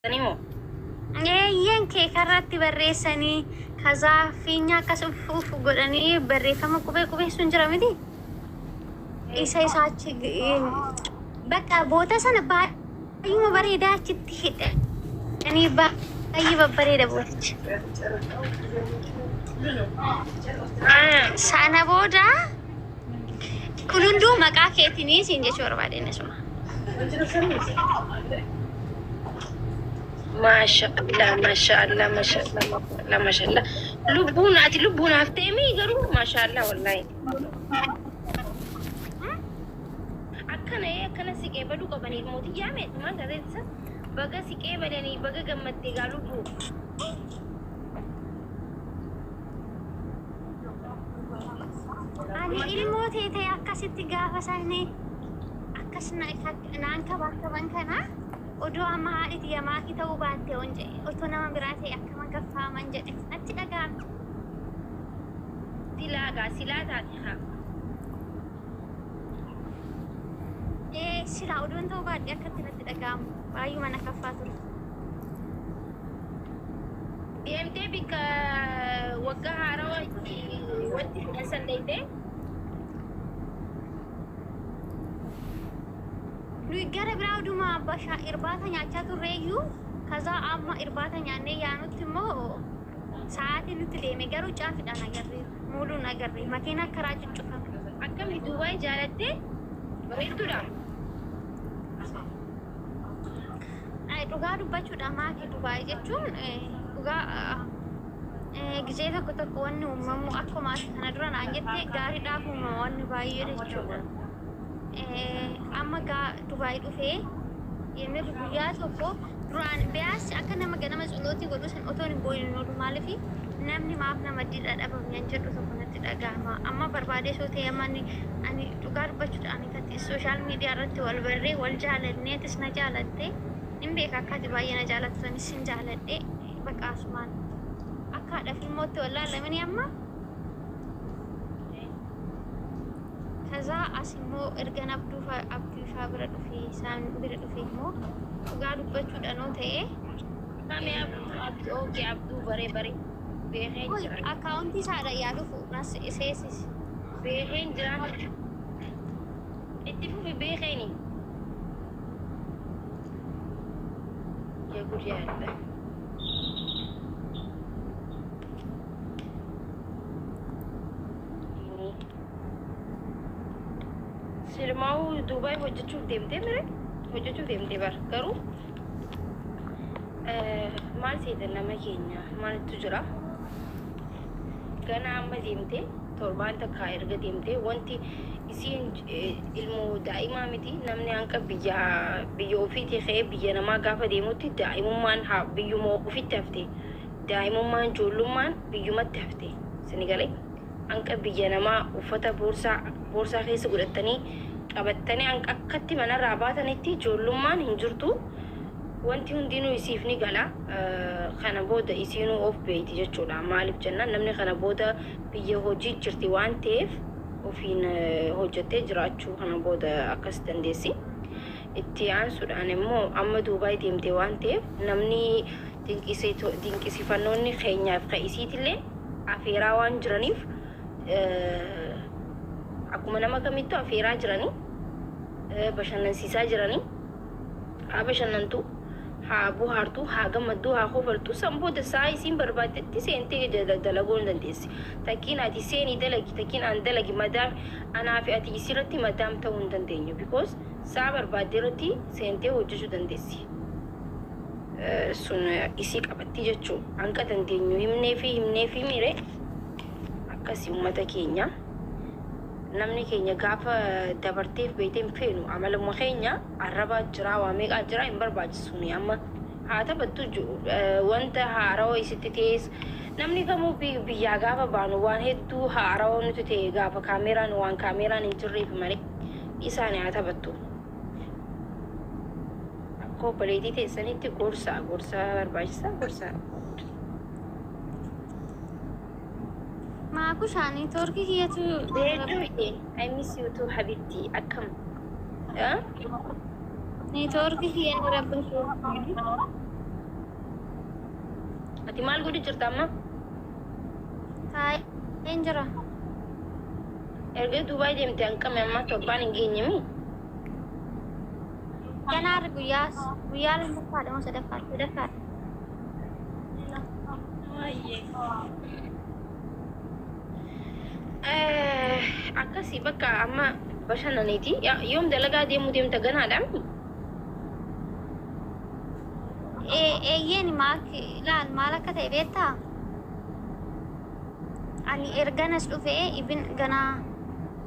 Moo? Eeyyeen, keekarratti barreessanii kazaa fiinyaa akkas uff godhanii barreeffama qubee qubeessuun jira miti. Isa achi bakka boota sana baay'uma bareedaa achitti hidhanii, baay'ee babbareeda bootichi. Sana booda kun hunduu maqaa keetinii siin jechuu barbaadeen asuma. Maasha Allah, maasha Allah, maasha Allah, maasha Allah, maasha Allah. Lubbuun ati lubbuun haftee mii garuu, maasha Allah, wallaahi. Akkana akkana siqee baduu qabaniif mootii yaame maal taatee baga siqee badanii, baga gammattee gaa lubbuu. Ani ilmoo teetee akkasitti gaafa isaanii akkas naan kabaakaban kana, odoo amma haadhi tiyya maakii ta'uu baatte on jedhe, otoo nama biraa ta'e akkama gaffaaman jedhe natti dhaga'ame. Silaa gaa silaa taate haa. Ee, silaa odoon ta'uu baadhe akkatti natti dhaga'amu, baay'uma na kaffaa ture. Deemtee bikka waggaa haarawaa itti wanti fudhan san deemtee. Nuyi gara biraa oduma bashaa irbaata nyaachaa turreeyyuu, kazaa amma irbaata nyaannee yaanutti immoo sa'aatii nutti deeme, garuu caafidhaan agarree muuluun agarree makiinaa karaa cuccufame. Akkami Dubaay jaalattee, bareedduudha? Ay, dhugaa dubbachuudha maaki, Dubaay jechuun dhugaa gizee tokko tokko wanni uumamu akkuma ati kana dura naan jette gaariidhaaf uumama wanni baay'ee jechuudha. Amma gaa Dubaay dhufee yemmuu guyyaa tokko duraan biyaas akka nama ganama tsolootii godhu san otoo hin boo'in hin oolu. Maaliif namni maaf nama didha dhabamne jedhu tokko natti dhagahama. Amma barbaadee soo ta'e, amma ani dhugaa dubbachuudha ani katti social media irratti wal barree wal jaalannee, atis na jaalatte, hin beeka akka ati baay'ee na jaalattu, anis sin jaaladhe, bakka asumaan akka haadha filmootti wal laallamini. Amma kazaa as immoo ergan abduu ifaa bira dhufee, isaan bira dhufee immoo dhugaa dubbachuudhaan ta'e. Kami Abduu? Okay, Abduu baree baree beekeen jira. Akkaawuntii isaadha yaa dhufu nas seesis. Beekeen jira. Itti fufi beekeeni. Yaa guddaa yaadda. Silmaa'uu Duubaay hojjechuuf deemtee mire, hojjechuuf deemtee bar. Garuu maal seetan, nama keenya maaltu jira? Gana amma deemtee torbaan takka erga deemtee, wanti isiin ilmoo daa'imaa miti. Namni hanqa biyya biyya ofiitii ka'ee biyya namaa gaafa deemutti daa'imummaan haa biyyuma ofitti hafte, daa'imummaan ijoollummaan biyyumatti hafte. Sini galee hanqa biyya namaa uffata boorsaa boorsaa keessa godhatanii qabattanii hanqa akkatti manarraa baatanitti ijoollummaan hin jirtu. Wanti hundinuu isiif ni gala. Kana booda isiinuu of beeyti jechuudha. Maaliif jennaan, namni kana booda biyya hojii jirti waan ta'eef ofiin hojjettee jiraachuu kana booda akkas dandeessi. Itti aansuudhaan immoo amma Duubaay deemte waan ta'eef, namni dinqisiifannoonni keenyaaf ka isiitillee afeeraa waan jiraniif, akkuma nama kamittuu afeeraa jiranii bashannansiisaa jiranii, haa bashannantu, haa bohaartu, haa gammaddu, haa kofaltu. San booda saa isiin barbaaddetti seentee dalaguu ni dandeessi. Takkiin ati seenii dalagi, takkiin an dalagi, madaam anaa fi ati isirratti madaam ta'uu hin dandeenyu, because saa barbaadde irratti seentee hojjechuu dandeessi. Sun isii qabatti jechuu. Hanqa dandeenyu himnee fi himnee fi miire akkasii uummata keenya. Namni keenya gaafa dabarteef beektee hin feenu, amaluma keenya arrabaa jira, waa meeqaa jira, hin barbaachisu. Ni amma haa taphattu, wanta haarawaa isitti ta'es, namni kamuu biyyaa gaafa baanu waan hedduu haarawaa nuti ta'e, gaafa kaameeraan waan kaameeraan hin jirreef malee isaan haa taphattu. Akka obboleettii teessanitti gorsaa, gorsaa barbaachisaa gorsaa. Maakushaa, neetwoorkii kiyyatu. Bareedduu, I miss you too, habibti, akkam? Neetwoorkii kiyya ni rabbatu. Ati maal godhu jirta amma? Taa'een jira. Erga Dubaay deemte hanqame amma torbaan hin geenyemi. Ganaarri guyyaa guyyaa lammaffaadha moo sadaffaadha? Sadaffaadha. Akkasii bakka amma bashannaniiti. Yoom dalagaa deemuu deemta ganaadha? Eeyyeen maak ilaal maal akka ta'e beektaa? Ani erganas dhufee ibin ganaa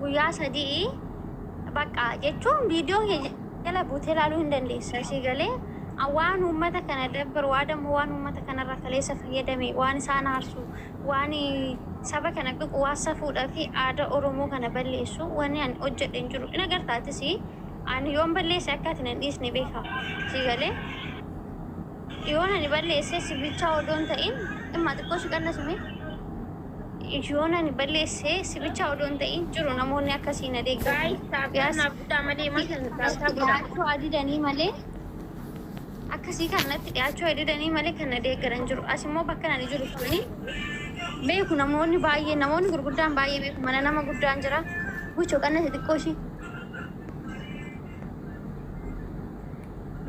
guyyaa 3 bakka jechuun viidiyoo kee jala buutee ilaaluu hin dandeessa. Si galee waan uummata kana dabbaru waa dammoo waan uummata kanarraa kaleessa fayyadame waan isaan aarsu waan saba kana dhiqu waan safuudhaa fi aadaa Oromoo kana balleessu wanni ani hojjedhe hin jiru. In agartaatis ani yoon balleesse akka ati nan dhiisne beeka. Si galee yoon ani balleesse si bichaa odoo hin ta'in dhimma xiqqoo si qannasime. Yoon ani balleesse si bichaa odoo hin ta'in jiru namoonni akkasii na deeggaran. Guys, tap tap naaf godhaa malee maal kana tap tap godhaa. Dhiyaachuu adidanii malee akkasii kanatti dhiyaachuu adidanii malee kan na deeggaran jiru. As immoo bakka ani jiru kuni beeku namoonni baay'ee namoonni gurguddaan baay'ee beeku mana nama guddaan jira. Buchoo qannasi xiqqoo ishii.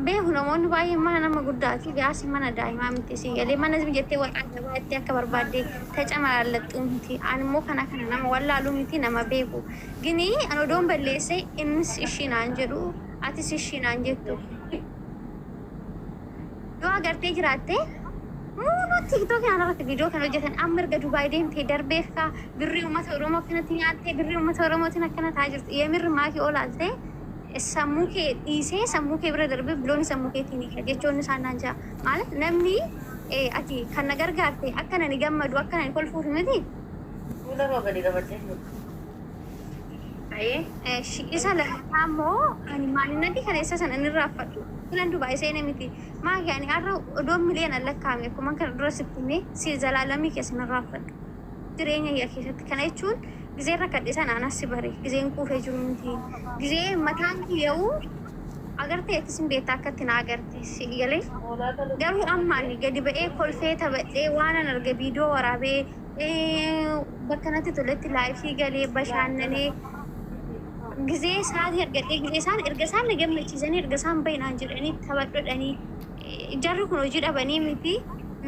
Beeku namoonni baay'een mana nama guddaati. Gaasi mana daa'imaa miti si galee mana jettee wal ajaa'ibaa akka barbaadde tacamalaallattuu miti. Ani immoo kana kana nama wallaaluu miti nama beeku. Gini ani odoon balleesse innis ishii naan jedhu atis ishii naan jettu. Yoo agartee jiraatte muunuu TikTok kana irratti viidiyoo kan hojjetan amma erga Dubaay deemtee darbeef kaa birrii uummata Oromoo akkanatti nyaattee birrii uummata Oromootiin akkana ta'aa jirti. Yemirri maakii olaaltee sammuu kee dhiisee sammuu kee bira darbee bilooni sammuu keetiin hiika jechoonni isaan naan jaa. Maaliif namni ati kan na gargaarte akka nani gammadu akka nani kolfuuf miti. Fuula koo gadi qabadhee jiru. Ayee. Isa lammaffaa immoo ani maalinatti kana isa sana inni raffadhu. Filan Dubaay seene miti. Maaki ani har'a odoon miliyoona lakkaa'ame akkuma kana dura sitti himee si zalaalamii keessa nan raffadhu. Jireenya kiyya keessatti kana jechuun gizeen rakkadhe sana anas si bare gizeen quufee jiru miti. Gizee mataan kiyya'uu agartee itti sin beektaa akka itti na agarte si galee. Garuu amma ani gadi ba'ee kolfee taphadhee waan an arge viidiyoo waraabee bakka natti toletti live galee bashannanee gizee isaatii argadhee gizee isaan erga isaan na gammachiisanii erga isaan bahinaan jedhanii taphadhodhanii jarri kun hojii dhabanii miti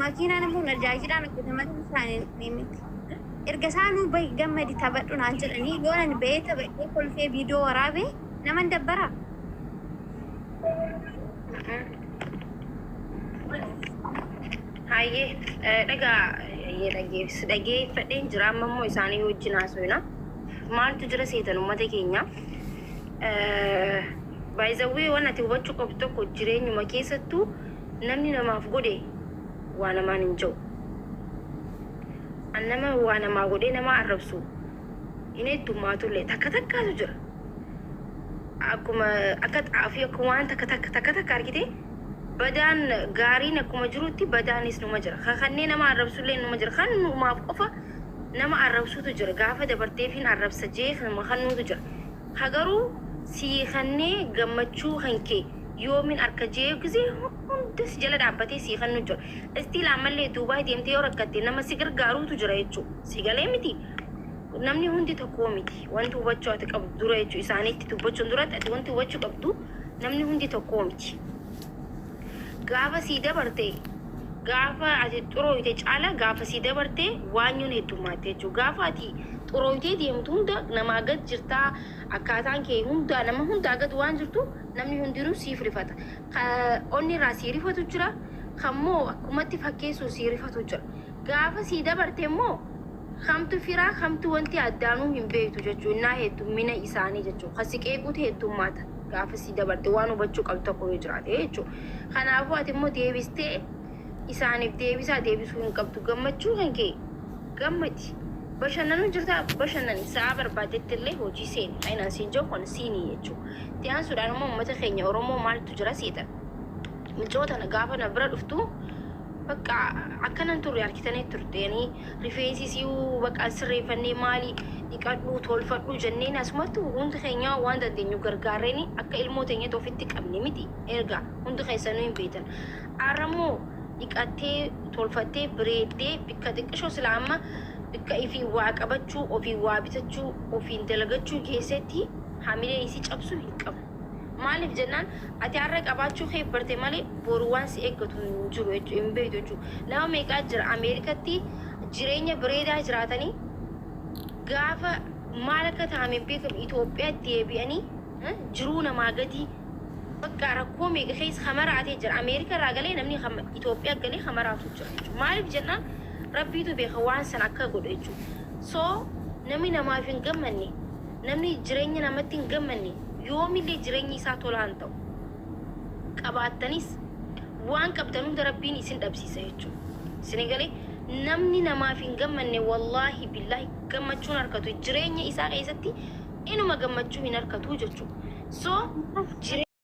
makiinaan immoo najaajilaan hojjetaman isaanii miti. Erga isaanuu bahi gammadi taphadhu naan jedhanii yoo ani ba'ee taphadhee kolfee viidiyoo waraabee naman dabbaraa. Hayyee dhagaa dhageeffadheen jira amma immoo isaanii wajjin haasofna. Maaltu jira seetan uummata keenya? Baay'izawwee waan ati hubachuu qabdu tokko jireenyuma keessattuu namni namaaf godhe waa namaan hin jiru. An nama waa namaa godhee nama arrabsu hin heddummaatullee takka takkaatu jira. Akkuma akka xaafii akkuma waan takka takka takka takka argite badaan gaariin akkuma jirutti badaanis numa jira. Kanneen nama arrabsullee numa jira. Kan numaaf qofa nama arrabsutu jira. Gaafa dabarteefin arrabsa jee kannuutu jira. Hagaruu si kannee gammachuu kan kee yoomin harka jee gisee hunda si jala dhaabbatee si kannu jira. Istiil ammallee Duubaay deemtee yoo rakkatte nama si gargaaruutu jira jechuudha. Si galee miti. Namni hundi tokko miti. Wanti hubachuu ati qabdu dura jechuudha. Isaaniitti dubbachuun duratti ati wanti hubachuu qabdu namni hundi tokko miti. Gaafa sii dabarte gaafa ati xurooyte caala gaafa sii dabarte waanyoon heddummaatti jechuudha. Gaafa ati xurooytee deemtu hunda namaa gad jirtaa akkaataan kee hundaa nama hundaa gad waan jirtu namni hundinuu siif rifata. Onni irraa sii rifatu jira. Kammoo akkumatti fakkeessu sii rifatu jira. Gaafa sii dabarte immoo kamtu firaa kamtu wanti addaanuu hin beektu jechuudha. Innaa heddummina isaanii jechuudha. Kasi qeequutu heddummaata. Gaafa sii dabarte waan hubachuu qabdu tokko yoo jiraate jechuudha. Kanaafuu ati immoo deebistee isaaniif deebisaa deebisuu hin qabdu. Gammachuu kan kee gammadi. Bashannanuu jirtaa bashannani sa'a barbaadetti illee hojii seeni. Ayinaan siin jiru kun siinii jechuudha. Itti aansuudhaan immoo uummata keenya Oromoo maaltu jira seetan. Micoota gaafa na bira dhuftu bakka akkanan turre harkitanii turteenii rifeensi si'uu bakka sirreeffannee maali dhiqadhuu tolfadhuu jenneen asumattu hundi keenya waan dandeenyu gargaarreeni akka ilmoo teenyatti ofitti qabne miti erga hundi keessanuu hin beektan. Har'ammoo Dhiqattee, tolfattee, bareeddee bikka xiqqishoo sila amma bikka ifii waa qabachuu, ofii waa bitachuu, ofiin dalagachuu keessatti hamilee isii cabsuu hin qabu. Maaliif jennaan, ati har'a qabaachuu kee barte malee boru waan si eeggatu hin jiru jechuudha, hin beektu jechuudha. Nama meeqaa jira Ameerikatti jireenya bareedaa jiraatanii, gaafa maal akka ta'ame hin beekamu, Itoophiyaatti deebi'anii jiruu namaa gadi bakka rakkoo meeqa keessa hamaraatee jira. Ameerika irraa galee namni Itoophiyaa galee hamaraatu jira jechuudha. Maaliif jennaan, Rabbiitu beeka waan sana akka godhu jechuudha. So namni namaaf hin gammanne, namni jireenya namatti hin gammanne, yoomillee jireenyi isaa tolaan ta'u. Qabaattanis waan qabdan hunda Rabbiin isin dhabsiisa jechuudha. Isin galee, namni namaaf hin gammanne, wallaahi billaahi, gammachuun harkatu jireenya isaa keessatti inuma gammachuu hin harkatu jechuudha. So jireenya